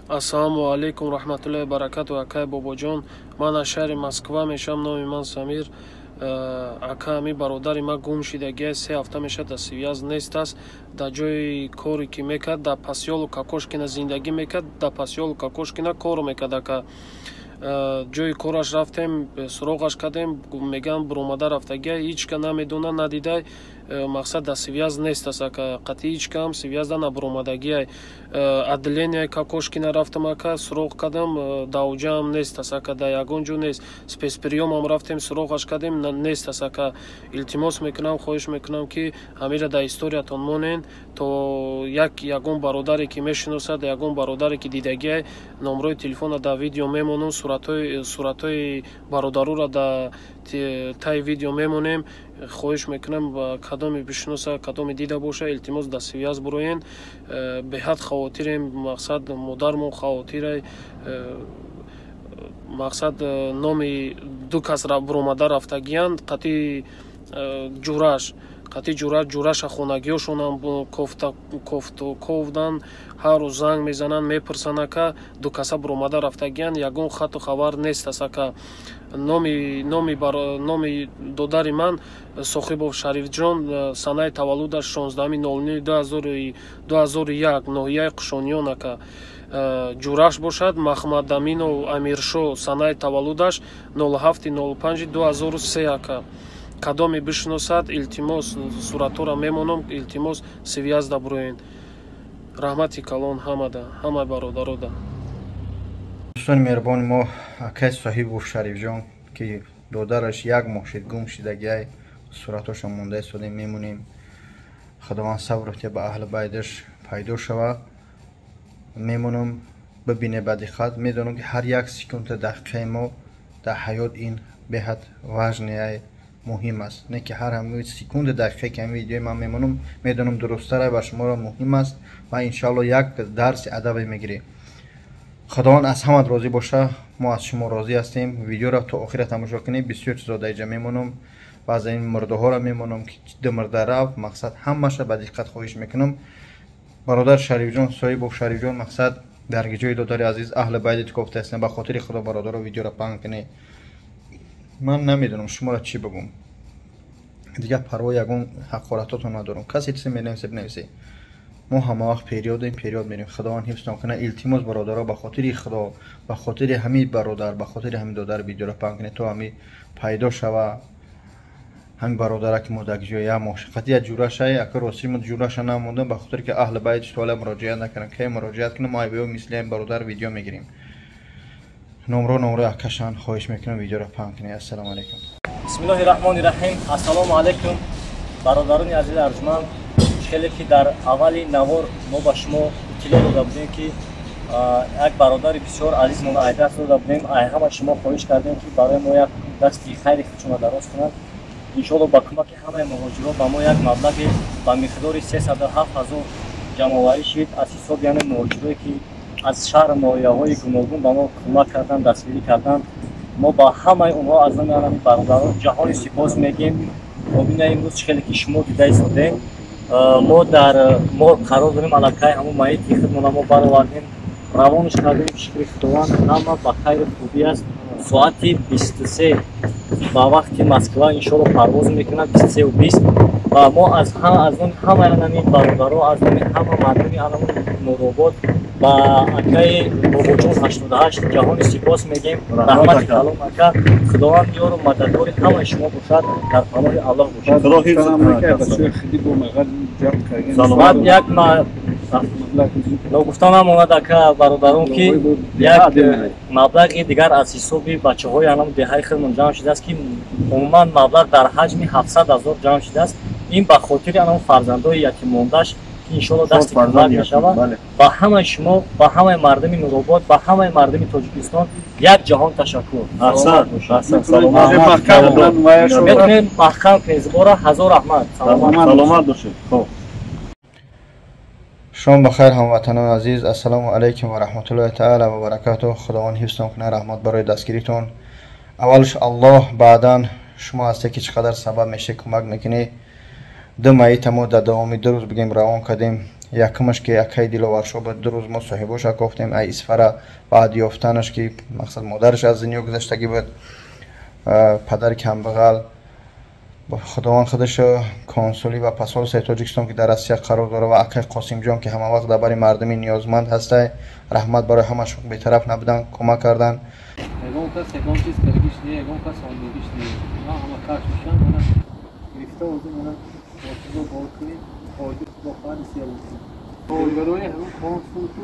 Ассалому алайкум раҳматуллоҳи баракату, акай Бобоҷон. Ман аз шаҳри Москва мешавам, номи ман Самир. Ака, ами бародари ман гум шидагия, 3 ҳафта мешавад, дар связь нест аст. Дар ҷои коре ки мекард, дар посёлок Кокошкино зиндагӣ мекард, дар посёлок Кокошкино кор мекард, ака. Ҷои кораш рафтем, суроғаш кардем, мегӯянд, буромада рафтагия, ҳичка намедона, надидай. Мақсад, дар связь нест аст, ака, қатъи ҳичкаам связь да набуромадагиай. Отделение Кокошкино рафтам, ака, суроғ кардам, дар оҷаам нест аст, ака, дар ягон ҷо нест. Спецприём ам рафтем, суроғаш кардем, нест аст, ака. Илтимос мекунам, хоҳиш мекунам, ки ҳамира дар историятон монен, то як ягон бародаре ки мешиносад, ягон бародаре ки дидагиай, номрои телефона дар видео мемонам, суратҳои бародарура дар таи видео мемонем. Хоҳиш мекунам, кадоме бишиноса, кадоме дида боша, илтимос, дар связь буроен. Беҳад хавотирем, мақсад, модармо хавотирай. Мақсад, номи ду кас буромада рафтагиянд, қатъи ҷураш, қатъи ҷура, ҷураша хонагиёшонам ковдан, ҳар рӯз занг мезананд, мепурсанд, ака. Ду каса буромада рафтагиянд, ягон хату хабар нест аст, ака. Номи додари ман Сохибов Шарифҷон, санаи таваллудаш 16.09.2001, ноҳияи Қушониён, ака. Ҷураш бошад Махмадаминов Амиршо, санаи таваллудаш 07.05.2003, ака. Кадоме бишиносад, илтимос, суратҳоро мемонам, илтимос, связь да буроен. Раҳмати калон ҳамада, ҳамаи бародарода. Дӯстони меҳрубони мо, акай Соҳибов Шарифҷон, ки додараш як моҳ шид гум шидагиай, суратҳошо монда истодем, мемонем. Худованд сабр те ба аҳли байдаш, пайдо шавад. Мемонам, бибине ба диққат. Медонам, ки ҳар як секунда, дақиқаи мо дар ҳаёт ин беҳад важный ай, муҳим аст. Не ки ҳар ҳамин секунда, дақиқае ки ҳамин видеои ман мемонам, медонам, дурусттара ба шуморо муҳим аст ва иншоалло як дарси адабе мегирӣ. Худованд аз ҳамат розӣ боша, мо аз шумо розӣ ҳастем. Видеоро то охира тамошо кунед. Бисёр чизо дар инҷа мемонам, баъзе ин мурдаҳоро мемонам, ки ду мурда рафт. Мақсад, ҳамаша ба диққат хоҳиш мекунам. Бародар Шарифҷон, Соҳибов Шарифҷон, мақсад, дар ҷои додари азиз, аҳли байти кофта ҳастем. Ба хотири Худо, бародаро, видеоро паҳн кунед. Ман намедонам шуморо чӣ бигӯм, дигар парво ягон ҳақоратотон надорам. Касе чизе менависе, бинависе, мо ҳама вақт периодем, период мерем. Худованд ҳифзтон кунад. Илтимос, бародаро, ба хотири Худо, ба хотири ҳамин бародар, ба хотири ҳамин додар видеоро паҳн кунед, то ҳами пайдо шава ҳамин бародара, ки мо дар ҷои як моҳ қатъи як ҷурашай. Ака, рости, мо ҷураша намондам, ба хотире ки аҳли байт тола муроҷиат накунанд. Кай муроҷиат кунам, мо айбиё мисли ҳамин бародар видео мегирем. Номро акашан. Хоҳиш мекунам, видеоро паҳн кунед. Ассалому алайкум. Бисмиллоҳи раҳмони раҳим. Ассалому алайкум, бародарони азиз арҷуманд. Хеле ки дар аввали навор мо ба шумо иттилоъ дода будем, ки як бародари бисёр азизмон айдаст дода будем, ай ҳама шумо хоҳиш кардем, ки барои мо як дасти хайри худшонро дароз кунанд. Иншоалло, ба кӯмаки ҳамаи муҳоҷирон ба мо як маблағе ба миқдори 307 000 ҷамъоварӣ шид, аз ҳисоби яъне муҳоҷирое, ки аз шаҳру ноҳияҳои гуногун ба мо кӯмак карданд, дастгирӣ карданд. Мо ба ҳамаи онҳо аз номи анами бародарон ҷаҳони сипос мегӯем. Бобина, имрӯз хеле ки шумо дида истодем, мо дар морг қарор дорем. Аллакай ҳамун маити худмона мо баровардем, равонаш кардем. Шукри Худованд, ҳама ба хайру хубӣ аст. Соати 23 ба вақти Москва иншоалло парвоз мекунад, 23:20. Ва мо аз номи ҳамаи анами бародаро, аз номи ҳама мардуми анамун Нуробод ба акаи Бобоҷон 88 ҷаҳони сипос мегӯем. Раҳмати калом, ака. Худованд ёру мададгори ҳамаи шумо бошад. Дар паноҳи Аллоҳ бошад. Баъд як ногуфта намонад, ака, бародарон, ки як маблағи дигар аз ҳисоби бачаҳои анам деҳаи худмон ҷамъ шудааст, ки умуман маблағ дар ҳаҷми 700 000 ҷамъ шудааст. Ин ба хотири анам фарзандои ятиммондаш, ки иншоалло дасти кӯмак мешавад. Ба ҳамаи шумо, ба ҳамаи мардуми Нуробод, ба ҳамаи мардуми Тоҷикистон як ҷаҳон ташаккур. Метавонед маҳкам кунед зибора. Ҳазор раҳмат. Саломат бошед. Шом бахайр, ҳамватанони азиз. Ассалому алайкум ва раҳматуллоҳи таала ва баракатуҳ. Худованд ҳифзтон кунад. Раҳмат барои дастгиритон. Аввалш Аллоҳ, баъдан шумо ҳасте, ки чӣ қадар сабаб мешед, кӯмак мекунӣ. Ду маита мо дар давоми 2 рӯз бигем равон кардем. Якумаш ки акаи Диловаршо буд, 2 рӯз мо соҳибоша кофтем, ай Исфара баъд ёфтанаш ки мақсад модараш аз дунё гузаштагӣ буд, падари камбағал. Худованд худаш консулӣ ва посольствои Тоҷикистон ки дар Россия қарор дорад ва акаи Қосимҷон ки ҳама вақт дар бари мардуми ниёзманд ҳастай, раҳмат барои ҳамашон, бетараф набудан, кӯмак кардан. Ягон кас ягон чиз кардагиш не, ягон кас омдагиш не. Ман ҳама каш мешам, мана гирифта озим, мана бо бор кунем, хоҷи худо хоҳад сел мекунем. Коргарои ҳамон консулту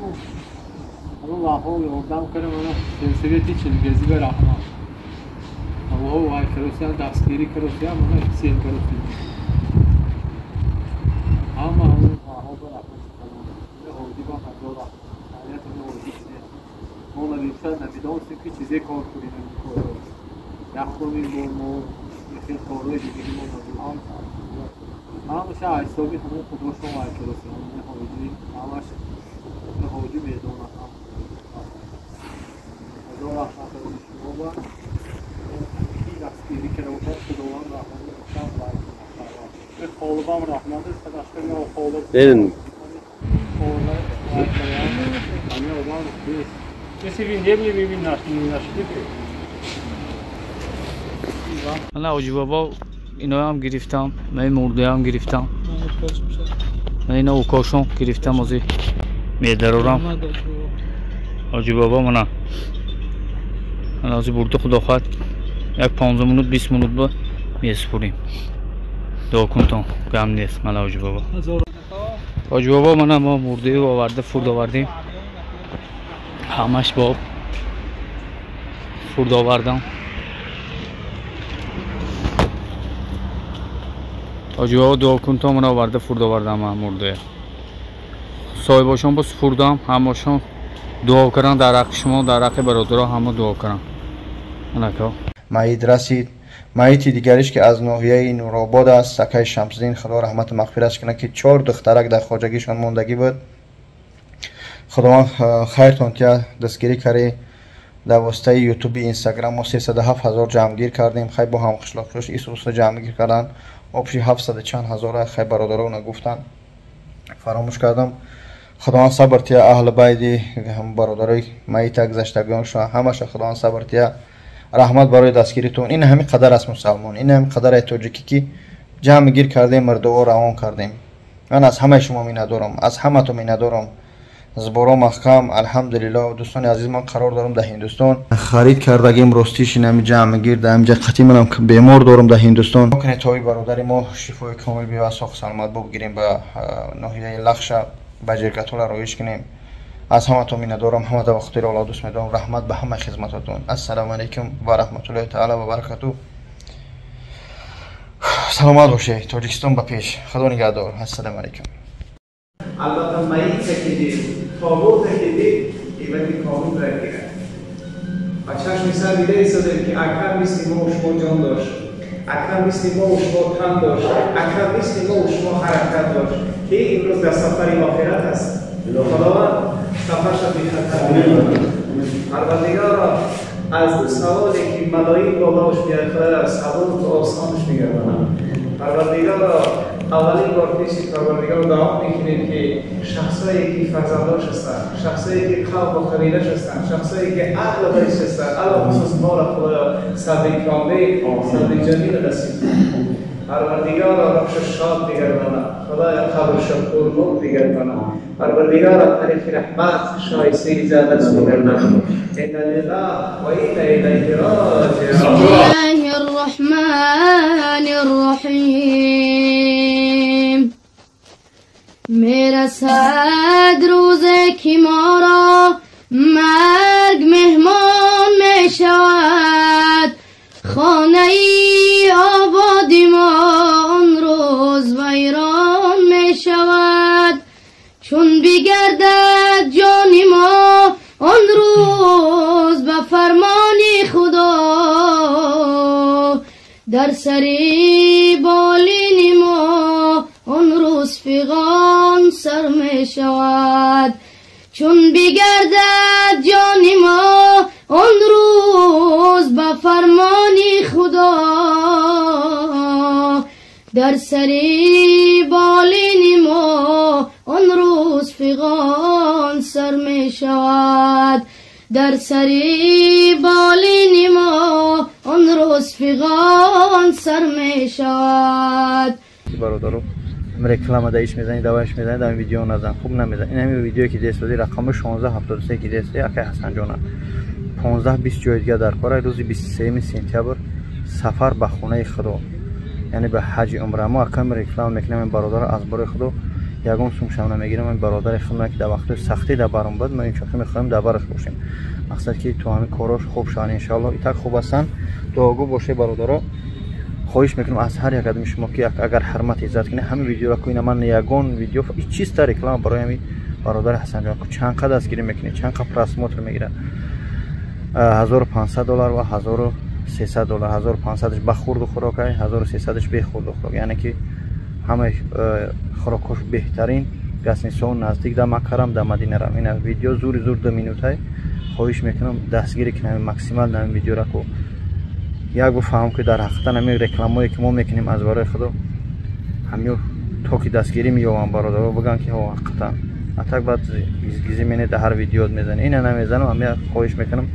ҳамон ваҳо ёрдам кардам, мана сельсовети Чилгазӣ ба раҳмат. Ҳамоҳо вай каросиям, дастгирӣ каросиям, мана сел каросиям. Ҳама ҳамон ваҳо ба раҳмати калон. Ҳоҷи ба ҳазор раҳмат. Ҳаят ҳамин ҳоҷи не. Мо нависа намедонистем ки чизе кор кунем ин корро. Якумин бор мо хел корҳои дигари мо набуд. Ҳамаша ҳисоби ҳамон худошон вай каросиям, ҳамин ҳоҷи, ҳамаш ҳоҷи медонад. Ҳазор раҳмат барои шумо ба дастгирӣ карда бошад, Худованд раҳмати бошад вай кунад. Қолибам раҳмат аст, садашка қолиб. Ҳамин одам нест. Если вы не были, вы не нашли бы. Мана Ҳоҷи бобо иноям гирифтам, ман мурдаям гирифтам. Ман ино укошон гирифтам, ози медарорам. Ҳоҷи бобо мана. Мана ози бурда худо хоҳад як 15 минут 20 минут ба месупурим. Дуо кунтон, гам нест, мана Ҳоҷи бобо. Ҳоҷи бобо мана мо мурдаи оварда фурд овардем. Ҳамаш боб фурд овардам. Ҳоҷи бобо дуо кунтон, мана оварда фурд овардам ман мурдая. Соҳибошон бо супурдам, ҳамашон дуо карданд дар ҳаққи шумо, дар ҳаққи бародаро ҳама дуо карданд. Манако. Маит расид. Маити дигариш ки аз ноҳияи Нуробод аст, акаи Шамсиддин, Худо раҳмату мағфиратш кунад, ки 4 духтарак дар хоҷагишон мондагӣ буд. Худованд хайртон тия дастгирӣ карӣ. Дар воситаи ютуби инстаграм мо 307 ҳазор ҷамъгир кардем. Хай бо ҳамқишлоқиёш исуса ҷамъгир карданд. Обши 700 чанд ҳазора хай бародарона гуфтанд. Фаромӯш кардам. Худованд сабр тия аҳли байди бародарои маита гузаштагоншон ҳамаша Худованд сабр тия. Раҳмат барои дастгиритон. Ин ҳамин қадар аст мусалмон, ин ҳамин қадар ай тоҷикӣ ки ҷамъгир кардем, мурдово равон кардем. Ман аз ҳамаи шумо миннатдорам, аз ҳаматон миннатдорам. Зборо маҳкам, алҳамдулиллоҳ. Дӯстони азиз, ман қарор дорам дар Ҳиндустон. Харид кардагим ростиш ин ҳами ҷамъгир дар ҳамҷа қатӣ манам бемор дорам дар Ҳиндустон. Кунед тои бародари мо шифои комил биёяд, соғ саломат бигирем, ба ноҳияи Лахша ба ҷиргатола роиш кунем. Аз ҳаматон миннатдорам, ҳамата ба хотири Аллоҳ дӯст медорам. Раҳмат ба ҳамаи хизматотон. Ассалому алайкум ва раҳматуллоҳи таала ва баракатуҳ. Саломат бошед. Тоҷикистон ба пеш. Худо нигаҳдор. Ассалому алайкум. Албатта маите ки дид, тобуте ки дид, ибати комил را гирад. Ба чашми сар дида истодем ки ака мисли мо шумо ҷон дошт, ака мисли мо шумо тан дошт, ака мисли мо шумо ҳаракат дошт, ки имрӯз дар сафари охират аст. Худованд сафарша бехатар бигардонад. Парвардигоро аз ду саволе ки малоик болош биёяд, Худоя савол осонаш бигардонад. Парвардигоро аввалин бор пеши Парвардигор дуо мекунем ки шахсое ки фарзандош ҳастанд, шахсое ки қавму қабилаш ҳастанд, шахсое ки аҳли байтш ҳастанд, алалхусус моро Худоё сабри комил, сабри ҷамил насиб кун. Парвардигоро рӯҳаш шод бигардонад, Худоё қабрашро пурнур бигардонад. Парвардигоро тариқи раҳмат шоистаи ҷаннат бигардонад. Инна лиллаҳ ва инна илайҳи роҷиун. Бисмиллаҳир роҳманир роҳим. Мерасад рӯзе ки моро марг меҳмон мешавад, хонаи ободи мо он рӯз вайрон мешавад. Чун бигардад ҷони мо он рӯз ба фармони Худо, дар сари болини мо он рӯз фиғон сар мешавад. Чун бигардад ҷони мо он рӯз ба фармони Худо, дар сари болини мо он рӯз фиғон сар мешавад. Дар сари болини мо он рӯз фиғон сар мешавад. Бародаро, реклама даиш мезанӣ, даваш мезанӣ, дар видео назан, хуб намезан. Ин ҳамин видеое ки дестодӣ, рақами 1673 ки дестодӣ, акай Ҳасанҷона. 15-20 ҷои дига дар кора. Рӯзи 23 сентябр сафар ба хонаи Худо, яъне ба ҳаҷи умра. Мо акам реклама мекунем, ин бародаро аз бораи Худо ягон сумшам намегирем. Ин бародари худмон ки дар вақтҳои сахтӣ дар баром буд, мо инчунин мехоҳем дар бараш бошем. Мақсад ки то ҳамин корош хуб шаванд, иншоаллоҳ. Итак хуб ҳастанд, дуогӯ бошед бародаро. Хоҳиш мекунам аз ҳар як одами шумо ки агар ҳурмат иззат кунед, ҳамин видеоро кунед. Ман ягон видео чиста реклама барои ҳамин бародари Ҳасанҷон чанд қад дастгирӣ мекунед, чанд қад просмотр мегирад. 1500 доллар ва 1300 доллар. 1500-ш ба хурду хӯрок, 1300-ш бе хурду хӯрок, яъне ки ҳамаи хӯрокҳош беҳтарин. Гастницаҳо наздик дар Маккарам, дар Мадинарам. Ина видео зури зур 2 минутай. Хоҳиш мекунам дастгирӣ кунем максимал ҳамин видеоро, ку як бифаҳмам ки дар ҳақиқатан ҳамин рекламое ки мо мекунем аз барои Худо ҳамин то ки дастгирӣ меёбам бародаро, бигӯянд ки ҳо ҳақиқатан. Атак баъд гизгизӣ менед, дар ҳар видеот мезанед. Ина намезанам, ҳамин хоҳиш мекунам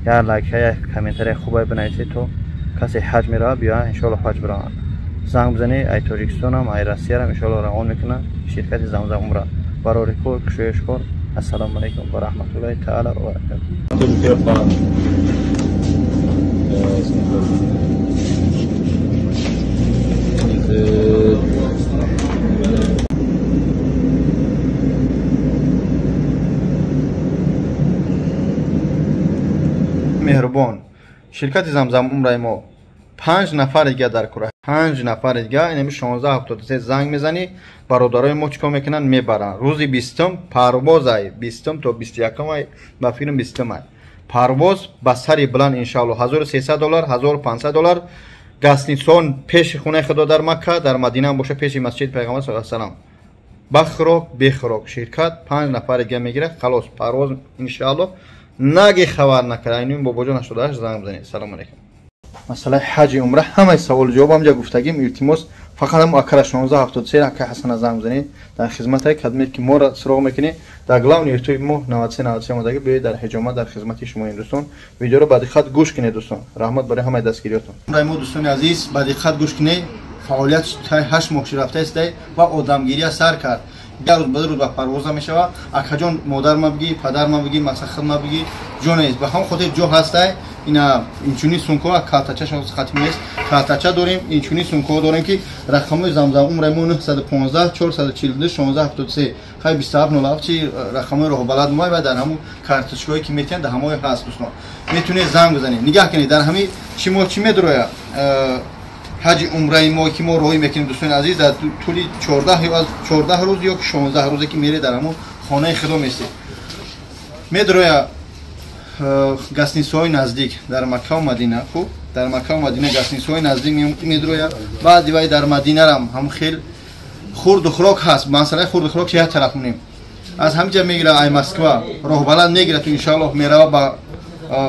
як лайк, як комментария хубе бинависед, то касе ҳаҷ меравад биёяд, иншоаллоҳ ҳаҷ бираванд. Занг бизанед, ай Тоҷикистонам, ай Россиярам, иншоаллоҳ равон мекунад ширкати Замзам умра. Барори кор, кушоиш кор. Ассалому алайкум ва раҳматуллоҳи таала ва баракатуҳ. Меҳрубон, ширкати Замзам умраи мо 5 нафар дига дар кура, 5 нафар дига. Инами 1673 занг мезанӣ, бародарои мо чикор мекунанд? Мебаранд. Рӯзи 20 парвоз ай, 20 то 21 ай, ба филм 20 ай парвоз ба сари баланд, иншоаллоҳ. 1300 доллар, 1500 доллар. Гастницаҳо пеши хонаи Худо дар Макка, дар Мадина ҳам боша пеши масҷиди Пайғамбар саллаллоҳу алайҳи васаллам. Ба хӯрок, бе хӯрок ширкат 5 нафар дига мегирад. Халос, парвоз иншоаллоҳ. Наги хабар накарда, инӯ бобоҷон 88 занг бизанед. Салому алайкум. Масъалаи ҳаҷи умра ҳамаи саволу ҷавоб ҳамҷа гуфтагим. Илтимос, фақат ҳам акара 1673 ака Ҳасана занг бизанед. Дар хизматае кадмед ки моро суроғ мекунед, дар главни ютуби мо 9393 омадаги, биёед дар ҳиҷома, дар хизмати шумо ин дӯстон. Видеоро ба диққат гӯш кунед дӯстон. Раҳмат барои ҳамаи дастгириётон. Умраи мо дӯстони азиз, ба диққат гӯш кунед. Фаъолият таи 8 моҳ рафтааст ва одамгирия сар кард. Як рӯз ба рӯз ба парвоза мешавад. Акаҷон, модар ма бигӣ, падар ма бигӣ, масалан худ ма бигӣ, ҷо нест. Ба ҳамон хотир ҷо ҳастай. Ина инчунин сумкаҳо, калтача хатм нест, калтача дорем, инчунин сумкаҳо дорем ки рақамҳои Замзам умраи мо 915 442 1673 хай 2707 чи рақамҳои роҳбалад мо ва дар ҳамон карточкаҳое ки метиҳанд, дар ҳамои ҳаст дӯстон. Метавонед занг бизанед. Нигаҳ кунед, дар ҳамин чи мо чӣ медрояд? Ҳаҷи умраи мо ки мо роҳӣ мекунем дӯстони азиз, дар тӯли 14 рӯз ё 16 рӯзе ки мере дар ҳамон хонаи Худо местед. Медроя гастницаҳои наздик дар Макка ва Мадина, хуб, дар Макка ва Мадина гастницаҳои наздик медроя. Баъди вай дар Мадинарам ҳам хел хурду хӯрок ҳаст. Масъалаи хурду хӯрок чи як тараф монем. Аз ҳамин ҷа мегира ай Москва, роҳбаланд мегира ту иншоаллоҳ мерава ба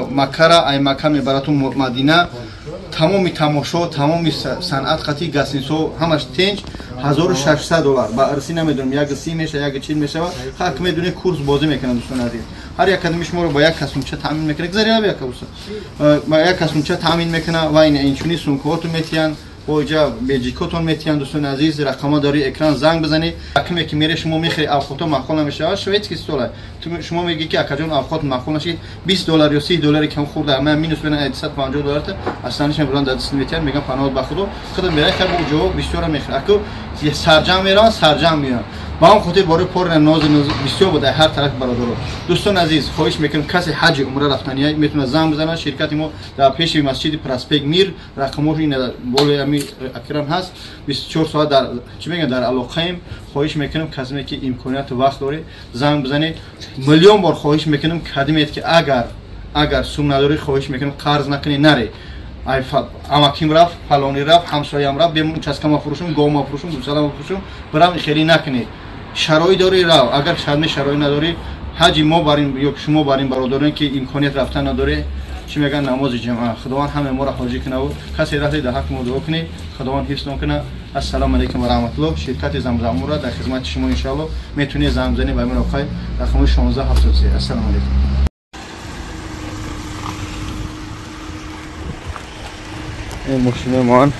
Маккара, ай Макка мебара ту Мадина. Тамоми тамошо, тамоми санъат хати гастницаҳо ҳамаш тенҷ 1600 доллар. Ба арси намедонам, як 30 мешава, як 40 мешава. Ҳар ки медонед курс бозӣ мекунад дӯстони азиз. Ҳар як кадами шуморо ба як касумча таъмин мекунад. Гузари як кабуса. Ба як касумча таъмин мекунад ва ин инчунин сумкаҳотон метиҳанд, бо иҷа беҷикотон метиҳанд дӯстони азиз. Рақамҳо дар рӯи экран занг бизанед. Акме ки мере шумо мехӯред, авқото маъқул намешавад, шведский стол. Шумо мегӯед ки акаҷон авқот маъқул нашид, 20 доллар ё 30 доллари кам хӯрда, ман минус бинам 250 доллар та аслан шумо дар даст метиҳанд, мегӯям паноҳ ба Худо. Худам мерай хаб ҷавоб бисёра мехӯрад. Аку сарҷам мераванд, сарҷам меоянд. Ба он хотир бораи порна ноз бисёр буд ҳар тараф бародаро. Дӯстони азиз, хоҳиш мекунам касе ҳаҷи умра рафтания метавонад занг бизанад. Ширкати мо дар пеши масҷиди Проспект Мир, рақамҳош ин болои ҳамин экран ҳаст. 24 соат дар чӣ мегӯянд, дар алоқаем. Хоҳиш мекунам касе ки имконияту вақт доред занг бизанед. Миллион бор хоҳиш мекунам кадимед ки агар сум надорӣ, хоҳиш мекунам қарз накунед, наре. Амаким рафт, фалонӣ рафт, ҳамсоям рафт, бем участкама фурӯшум, говма фурӯшум, гӯсалама фурӯшум, бирам хеле накунед. Шароит дорӣ рав, агар шарми шароит надорӣ, ҳаҷи мо барин ё шумо барин бародарон ки имконият рафтан надорӣ, чӣ мегӯянд, намози ҷамъа. Худованд ҳама моро ҳоҷӣ кунаву касе рафте дар ҳаққи мо дуо кунед, Худованд ҳифз кунад. Ассалому алайкум ва раҳматуллоҳ. Ширкати Замзамура дар хизмати шумо иншааллоҳ. Метавонед занг бизанед ба ин рақами 1673. Ассалому алайкум. Ин мошинои моан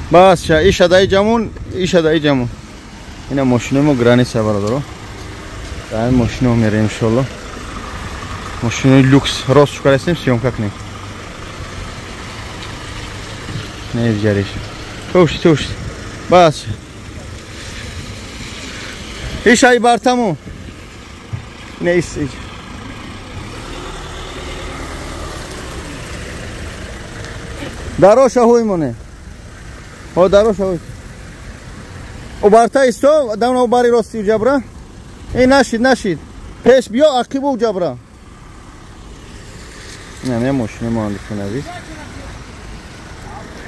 бас иша даи ҷамун, иша даи ҷамун. Ина мошинои мо граница бародаро. Дар ин мошино мерем иншааллоҳ. Мошинои люкс рост шукарастем, съёмка кунем. Не дигариш. Туш туш. Бас. Ишай бартаму. Не ис. Дароша ҳуй моне. О дароша ҳуй. О барта исто, давна бари рости ҷабра. Эй нашид, нашид. Пеш биё ақибу ҷабра. Не, не мошина мо дӯстони азиз.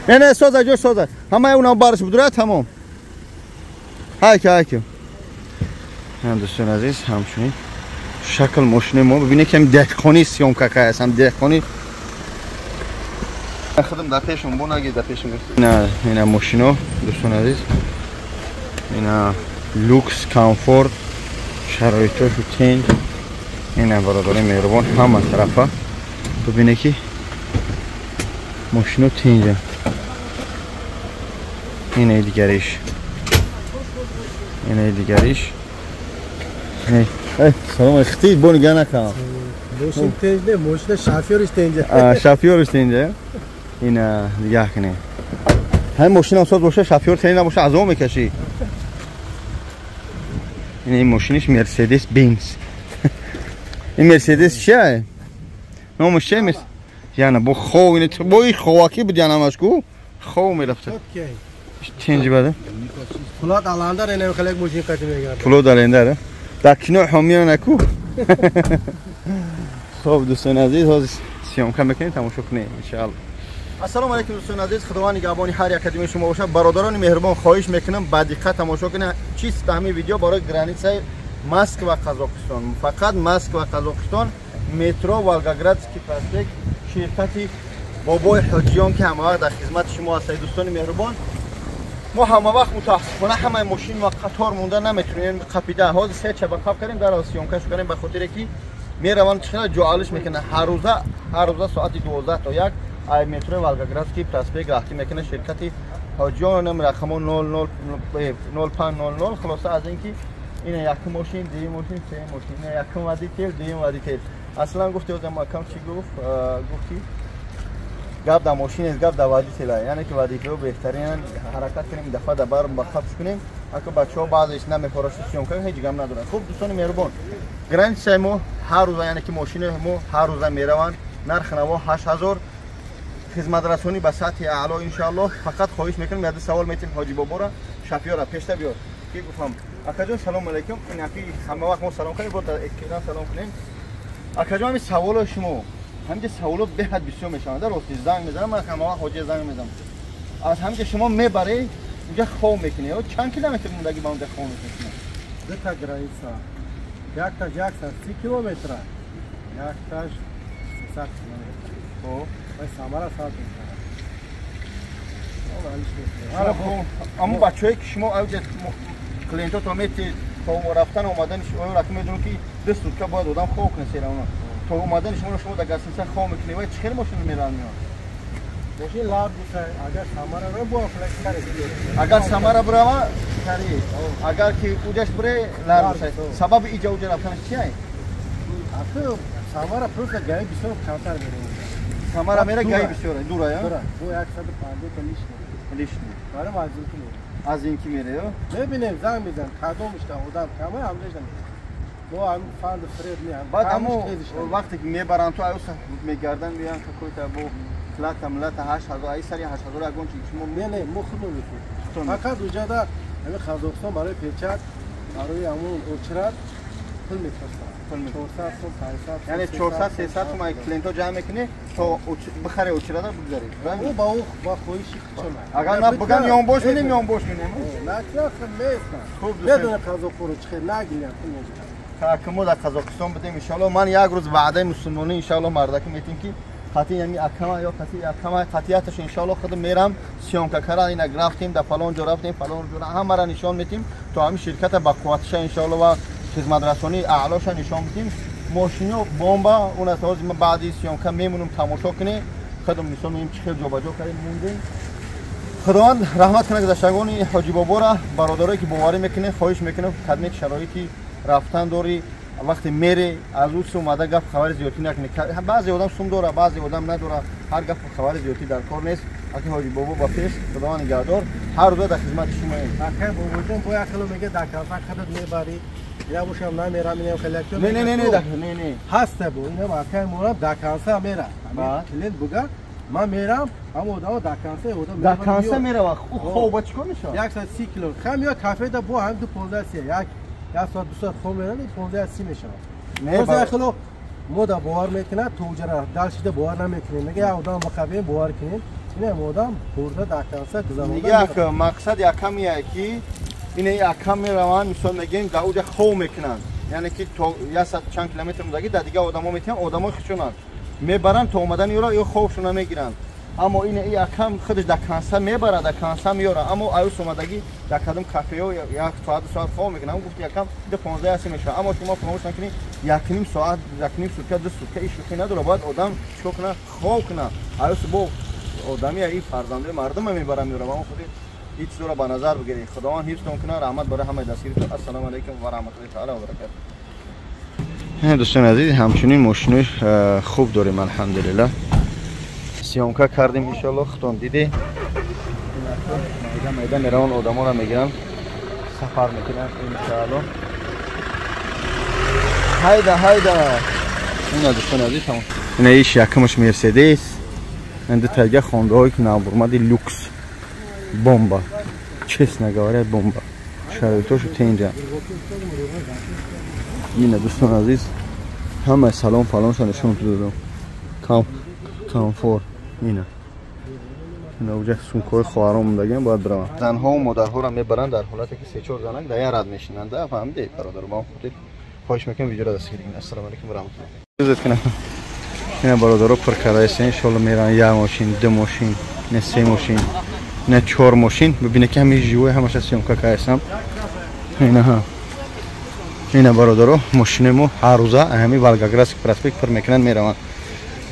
Не, не, соза, ҷо соза. Ҳамаи унам барш будура тамом. Ҳайка, ҳайка. Дӯстони азиз, ҳамчунин шакл мошинаи мо бибинед ки ҳам деҳқонӣ съёмка кардааст, ҳам деҳқонӣ. Худам дар пешам бо нагир дар пешам. Ина, ина мошино, дӯстони азиз. Ина люкс, комфорт, шароитошу тенҷ. Ина бародарони меҳрубон ҳама тарафа бибинед ки мошино тенҷа. Ина дигариш. Ина дигариш. Салом алейкум. Бо нигоҳ накам. Мошин тенҷ не, мошина шофёриш тенҷа. Шофёриш тенҷа. Ина нигоҳ кунед. Ҳамин мошинам соз боша, шофёр тенҷ набоша, азоб мекашӣ. Ина ин мошиниш Мерседес Бенз. Ин Мерседес чия? Номаш чия? Яна бо хов, ина бо ин ховакӣ буд яна ҳамаш ку? Хов мерафта. Тенҷ бада. Пулот аландар ина хеле мошин қати мегардад. Пулот аландар. Дар кино ҳомиён наку. Хоб дӯстони азиз, ҳозир съёмка мекунем, тамошо кунем иншааллоҳ. Ассалому алайкум дӯстони азиз, худованд нигаҳбони ҳар як кадоми шумо бошад. Бародарони меҳрубон, хоҳиш мекунам ба диққат тамошо кунед. Чист ҳамин видео барои границаи Москва Қазоқистон. Фақат Москва Қазоқистон, метро Волгоградский проспект, ширкати бобои ҳоҷиён ки ҳама вақт дар хизмати шумо ҳастед. Дӯстони меҳрубон, мо ҳама вақт мутаассифона ҳамаи мошин ва қатор монда наметавонем қапида. Ҳозир се чаба қап кардем, дар съёмкаш кардем ба хотире ки мераванд хеле ҷоалиш мекунанд. Ҳар рӯза соати 12 то 1 ай метрои Волгоградский проспект раҳтӣ мекунад ширкати ҳоҷиён, рақамо 000500. Хулоса аз ин ки ина якум мошин, дуюм мошин, сеюм мошин, ина якум водитель, дуюм водитель. Аслан гуфти озам акам чӣ гуфт? Гуфт ки гап дар мошин нест, гап дар водителя. Яъне ки водителҳо беҳтаринанд. Ҳаракат кунем, ин дафъа дар бар ба қабш кунем. Ака бачаҳо баъзеш намефорашад съёмка, ҳеҷ гап надоранд. Хуб дӯстони меҳрубон, границаи мо ҳар рӯза, яъне ки мошини мо ҳар рӯза мераванд. Нархи наво 8000, хизматрасонӣ ба сатҳи аъло иншааллоҳ. Фақат хоҳиш мекунем, яде савол метем ҳоҷи бобора, шафиёра пешта биёр. Ки гуфтам акаҷон салом алайкум. Ин аки ҳама вақт мо салом кардем, бо экран салом кунем. Акаҷон, ҳамин саволои шумо, ҳаминҷа саволот беҳад бисёр мешаванд. Рости занг мезанам, ман ҳама вақт ҳоҷия занг мезанам. Аз ҳаминҷа шумо мебаред, унҷа хов мекунед. Чанд километр мондагӣ ба унҷа хов мекунед? Ду та граница. Якташ 130 километра, якташ 300 километр. Хоб. Вай Самара сад мекунад. Аммо бачаҳое ки шумо авҷа клиентотро метиҳед то рафтан омадани шумо, раки медонам ки 2 сутка бояд одам хов кунад серавно. То омадани шуморо шумо дар гостиница хов мекунед. Вай чӣ хел мошин мераванд меояд? Мошин лаб бута, агар Самара ро бо кари. Агар Самара бирава кари, агар ки уҷаш бире лар бута. Сабаби иҷа уҷа рафтанаш чия? Ахи Самара просто гаи бисёр камтар меравад. Самара мера гаи бисёр дура, я? Дура. Бо 150 та лишний. Лишний. Барам аз ин ки мере. Аз ин ки мере, ё? Мебинем, занг мезанем, кадомишта одам кама ҳамдашта мере. Мо ҳам фанд фред не ҳам. Баъд амо вақте ки мебаранд то аюса мегарданд меянд какой-то бо плата млата 8000, ай сари 8000 ягон чи шумо не, не, мо худмон мекунем. Фақат уҷада ҳамин Қазоқистон барои печат, барои ҳамон очрат пул мефиристанд. 400 сом, 500 сом. Яъне 400 300 сом ай клиентҳо ҷамъ мекунӣ то бихаре очрата бигзарӣ. Ӯ ба ӯ ба хоҳиши худшон. Агар на биган ёнбош минем, ёнбош минем. На, местан. Хуб медонем қазоқҳоро чӣ хел нагирям пул мегиранд. Ки мо дар Қазоқистон будем иншоаллоҳ. Ман як рӯз ваъдаи мусулмонӣ иншоаллоҳ мардаки метем ки Қатъи ями акама ё қатъи акама қатъияташ иншоалло худ мерам съёмка кара ина рафтем да фалон ҷо рафтем фалон ҷо ҳамара нишон метим то ҳами ширката ба қувватша иншоалло ва хизматрасонии аълоша нишон метим. Мошино бомба он аз ҳозир ма баъди съёмка мемонам тамошо кунем худам нишон медиҳем чӣ хел ҷобаҷо кардем мондем. Худованд раҳмат кунад гузаштагони Ҳоҷи Бобора, бародарое ки боварӣ мекунед, хоҳиш мекунам кадме шароити рафтан дорӣ вақте мере аз ӯ омада гап хабари зиёдӣ накунӣ. Баъзе одам сум дора, баъзе одам надора, ҳар гап хабари зиёдӣ дар кор нест. Аки Ҳоҷи Бобо ба пеш, Худованд нигаҳдор, ҳар рӯза дар хизмати шумоем. Акай Бобоҷон бо як хело мега дар конса худат мебарӣ, ина бошам намерам, инам хеле не не не не не не ҳаста бо инам акай морам дар конса мера. Клиент буга ман мерам, ҳама одамо дар конса одам дар конса мерава. Хоб чикор мешавад? 130 кило. Хам ё кафе да бо ҳам 215 як як соат ду соат хоб мерам 15 мешавад. Не ба хело мо да бовар мекунад, то уҷара далшида бовар намекунем. Мега як одам бақабем бовар кунем. Инам одам бурда дар конса гузаронда. Як мақсад якамия ки ина якам мераванд, мисол мегем дар уҷа хоб мекунанд. Яъне ки то як сад чанд километр мудаги дар дигар одамо метиҳанд, одамо хичонанд. Мебаранд то омадани ёро ё хобшона мегиранд. Аммо ина якам худаш дар конса мебарад, дар конса меёрад. Аммо аюс омадагӣ дар кадом кафеҳо як соат ду соат хоб мекунад. Ҳам гуфт якам 15 мешавад. Аммо шумо фаромӯш накунед, 1.5 соат, 1.5 сутка, 2 сутка ин шӯхӣ надорад. Бояд одам чикор кунад? Хоб кунад. Аюс бо одами ин фарзандои мардума мебарад меёрад. Аммо худи ин чизро ба назар бигиред. Худованд ҳифзтон кунад. Раҳмат барои ҳамаи дастгиритон. Ассалому алайкум ва раҳматуллоҳи таъала ва баракатуҳ. Дӯстони азиз, ҳамчунин мошинои хуб дорем алҳамдулиллаҳ. Съёмка кардем иншоалло, худтон диде. Майда майда мераванд, одаморо мегиранд, сафар мекунанд иншоалло. Ҳайда ҳайда. Ина дӯстони азиз, тамом. Ина иш якумаш Мерседес. Ин ду тайга хондаҳое ки навбурмади люкс. Бомба. Честно говоря, бомба. Шароитошу тенҷа. Ина дӯстони азиз, ҳамаи салон фалонша нишон додам. Комфорт. Ина. Ина уҷа сумкаҳои хоҳарон мондагиам бояд бираванд. Занҳо модарҳоро мебаранд дар ҳолате ки 3-4 занак дар як рад мешинанд. Фаҳмидед бародар, ба он хотир хоҳиш мекунам видеоро дастгирӣ кунед. Ассалому алайкум ва раҳматуллоҳ. Ина бародаро пур кардаистен, иншоалло мераванд як мошин, ду мошин, не се мошин, не чор мошин. Бибинед ки ҳамаи живои ҳамаша съёмка кардаистам. Ина ина бародаро, мошинои мо ҳар рӯза ҳамин Волгоградский проспект пур мекунанд мераванд.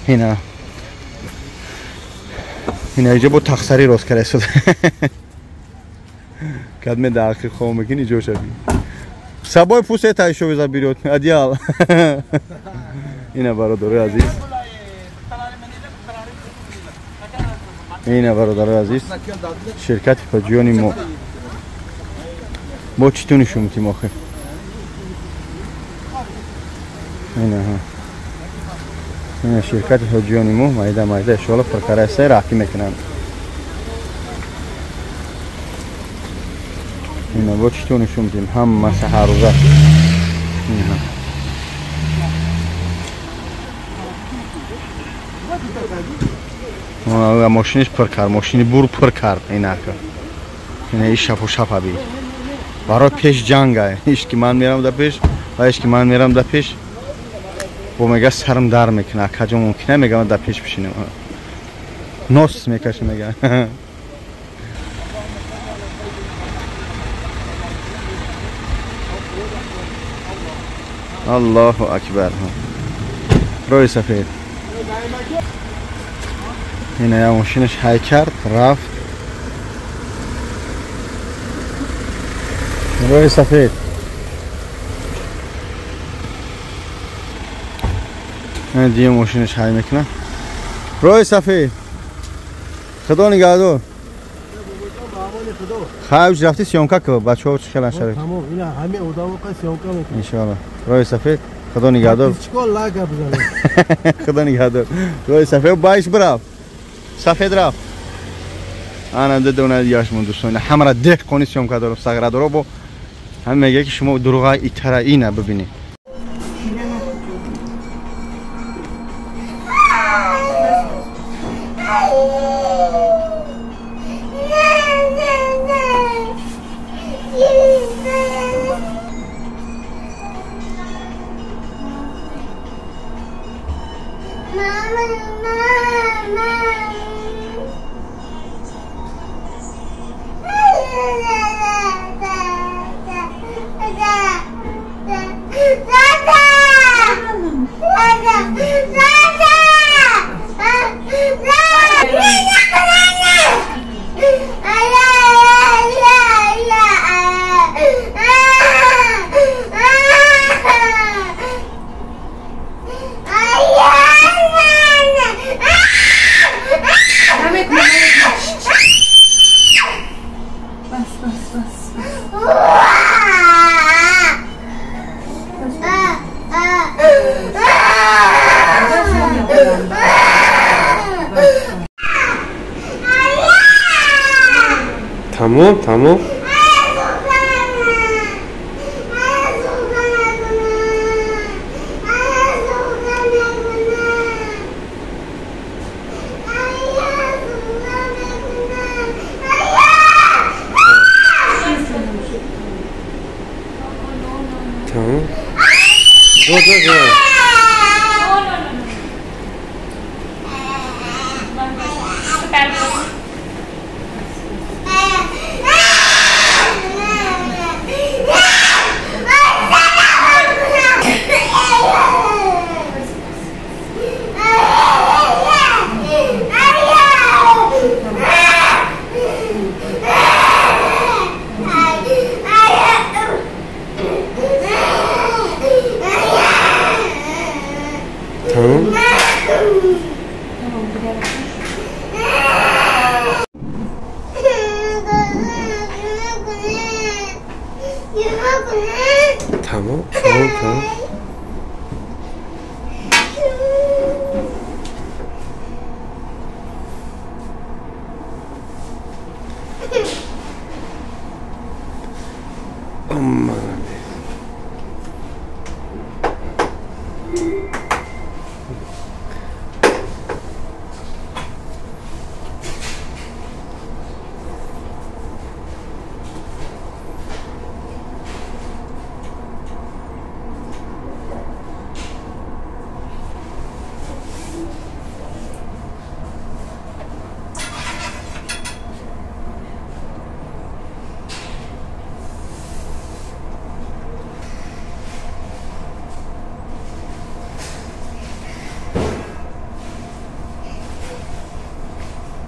Ина ина иҷо бо тахсари рост карда. Кадме дар ахир хоб мекунӣ иҷо шави. Собой пусть это ещё заберёт. Одеяло. Ина бародарои азиз. Ина бародарои азиз. Ширкати ҳоҷиёни мо. Бо чӣ ту нишон метим охир? Ина ҳа. Ина ширкати ҳоҷиёни мо майда майда иншоалло пуркарайсай раҳкӣ мекунанд. Ина бо чӣ ту нишон медиҳем? Ҳамаша ҳаррӯза. Ина мошиниш пур кард, мошини бур пур кард. Инака ина иш шапу шапа би барои пеш ҷанга. Иш ки ман мерам да пеш ва иш ки ман мерам да пеш, бо мега сарм дар мекуна. Акаҷо мумкина мега да пеш бишинем, нос мекаши мега. Аллоҳу акбар. Рӯи сафед. Ина я мошинаш ҳай кард, рафт. Рӯи сафед. Дигар мошинаш ҳай мекунад. Рӯи сафед. Худо нигаҳдор. Хайр, рафти съёмка ку, бачаҳо чӣ хелан шароит. Тамом, ина ҳамаи одамо қа съёмка мекунад. Иншоалло. Рӯи сафед. Худо нигаҳдор. Чикор лага бизанем. Худо нигаҳдор. Рӯи сафед байш бирав. Сафед рафт. Ана дона дигараш мон дӯстон. Ҳамара деҳқони съёмка дорам, сағра дорам бо ҳам мегӯяд ки шумо дурӯға итара ина бибинед. Mama, Тамом, тамом. Tamam. Dur, dur, dur. Tamam. Tamam, tamam, tamam. Aman.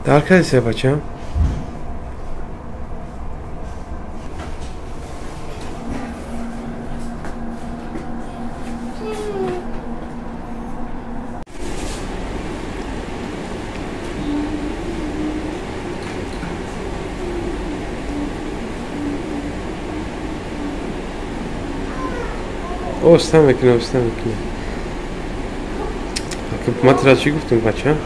Дар касе бачам? Оста мекунам, оста мекунам. Ман тура чӣ гуфтам, бачам?